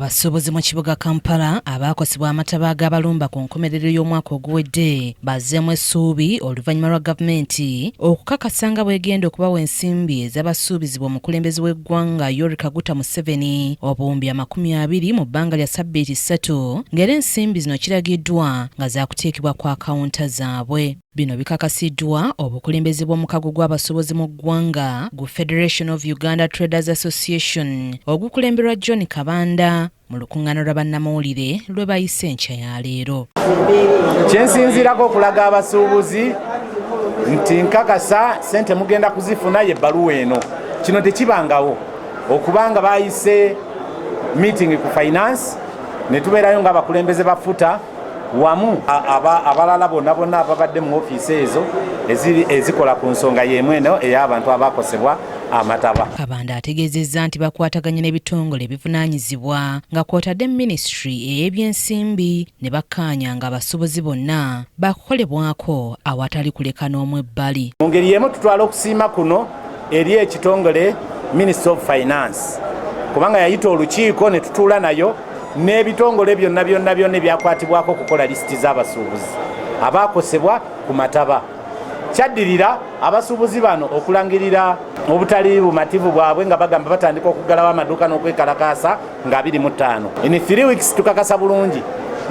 Abasuubuzi mu kibuga Kampala abaakosebwa amataba ag'abalumba ku nkomerero y'omwaka oguwedde bazzeemu essuubi oluvannyuma lwa gavumenti okukakasa nga bw'egenda okubawa ensimbi ez'abasuubizibwa omukulembeze w'eggwanga Yoweri Kaguta Museveni obuwumbi 20 mu bbanga lya ssabbiiti 3, ng'era ensimbi zino kiragiddwa nga zaakuteekebwa ku akawunta zaabwe. Bino bikakasiddwa obukulembeze bw'omukago gw'abasuubuzi mu ggwanga gu Federation of Uganda Traders Association ogukulemberwa John Kabanda mu lukuŋŋaana lwa bannamawulire lwe bayise enkya ya leero. Kyensinziirako okulaga abasuubuzi nti nkakasa ssente mugenda kuzifuna y'ebbaluwa eno. Kino tekibangawo okubanga bayise meeting ku finance ne tubeerayo ng'abakulembeze ba FUTA wamu abalala bonna bonna ababadde mu ofiisi ezo ezikola ku nsonga y'emu eno ey'abantu abakosebwa amataba. Kabanda ategeezezza nti bakwataganye n'ebitongole ebivunaanyizibwa nga kw'otadde minisitule ey'ebyensimbi ne bakkaanya ng'abasuubuzi bonna baakukolebwako awatali kuleka n'omu ebbali. Mu ngeri y'emu tutwala okusiima kuno eri ekitongole Ministry of Finance kubanga yayita olukiiko ne tutuula nayo n'ebitongole byonna byonna byonna ebyakwatibwako okukola lisiti z'abasuubuzi abaakosebwa ku mataba. Kyaddirira abasuubuzi bano okulangirira obutali bumativu bwabwe nga bagamba batandika okuggalawo amaduuka n'okwekalakaasa nga 25. In 3 weeks tukakasa bulungi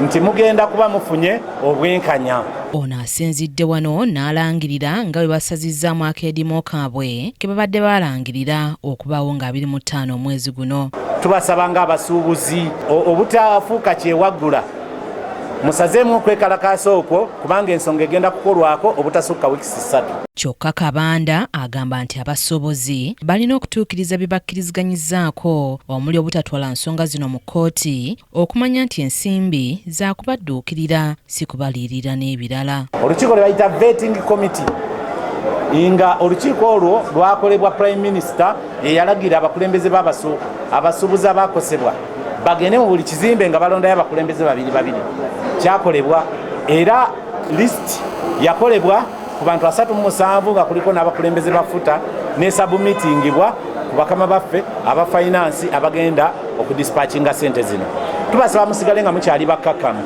nti mugenda kuba mufunye obwenkanya. Ono asinzidde wano n'alangirira nga bwe basazizzaamu akeediimo kaabwe ke babadde baalangirira okubaawo nga 25 omwezi guno. Tubasaba ng'abasuubuzi obutafuuka kyewaggula, musazeemu okwekalakaasa okwo kubanga ensonga egenda kukolwako obutasukka wiikisi 3. Kyokka Kabanda agamba nti abasuubuzi balina okutuukiriza bye bakkiriziganyizzaako omuli obutatwala nsonga zino mu kkooti okumanya nti ensimbi zaakubadduukirira si kubaliirira n'ebirala. Olukiiko lwe bayita vetting committee, nga olukiiko olwo lwakolebwa Prime Minister eyalagira abakulembeze abasuubuzi abakosebwa bagende mu buli kizimbe nga balondayo abakulembeze babiri babiri. Kyakolebwa era list yakolebwa ku bantu 37 nga kuliko n'abakulembeze ba FUTA ne submittingibwa ku bakama baffe aba finance abagenda okudispatchinga sente zino. Tubasaba musigale nga mukyali bakkakkamu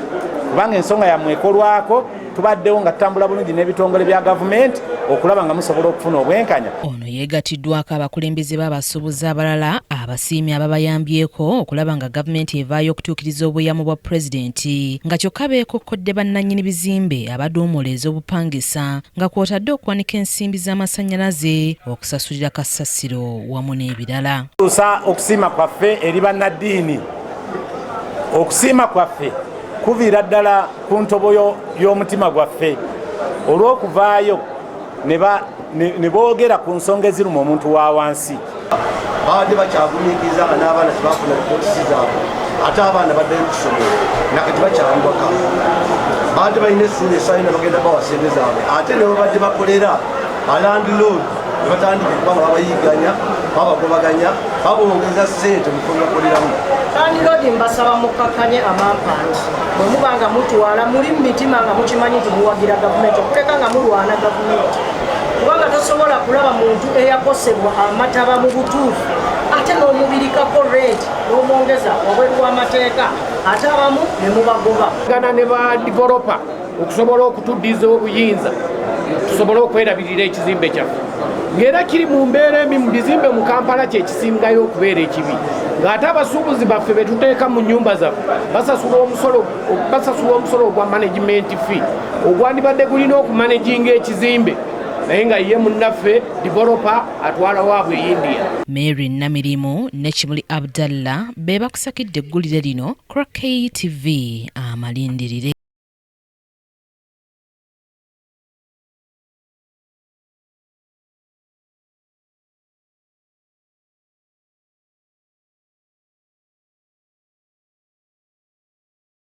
kubanga ensonga yammwe ekolwako. Tubaddewo nga tutambula bulungi n'ebitongole bya gavumenti okulaba nga musobola okufuna obwenkanya. Ono yeegatiddwako abakulembeze b'abasuubuzi abalala abasiimye ababayambyeko okulaba nga gavumenti evaayo okutuukiriza obweyamo bwa pulezidenti, nga kyokka beekokkodde bannannyini bizimbe abaduumula ez'obupangisa nga kw'otadde okuwanika ensimbi z'amasannyalaze, okusasulira kasasiro wamu n'ebirala. Tuusa okusiima kwaffe eri bannaddiini. Okusiima kwaffe kuviira ddala ku ntobo y'omutima gwaffe olw'okuvaayo ne boogera ku nsonga eziruma omuntu wa wansi. Babadde bakyagumiikiriza nga n'abaana tebafuna ripootisi zaabwe, ate abaana baddayo ku ssomero nakati bakyali waka. Babadde balina essuubi essaawa bagenda bawa ssente zaabwe, ate ne babadde bakolera balandlord ne batandika okuba nga babayigganya, babagobaganya, babongeza ssente mu bifo byebakoleramu. Landlord mbasaba mukkakkanye amampandi bwe muba nga mutwala muli mu mitima nga mukimanyi nti muwagira gavumenti okuleka nga mulwana gavumenti, kubanga tosobola kulaba muntu eyakosebwa amataba mu butuufu ate n'omubirikako rent n'omwongeza wabweru w'amateeka, ate abamu ne mubagoba. Gana ne ba developer okusobola okutuddiza obuyinza tusobole okwerabirira ekizimbe kyaffe, ng'era kiri mu mbeera embi mu bizimbe mu Kampala kyekisingayo okubeera ekibi, ng'ate abasuubuzi baffe be tuteeka mu nnyumba zaffe basasula omusolo ogwa management fee ogwandibadde gulina okumanaginga ekizimbe, naye nga ye munnaffe developer atwala waabwe India. Mary Namirimu ne Kimuli Abdallah be bakusakidde eggulire lino ku KTV amalindirire.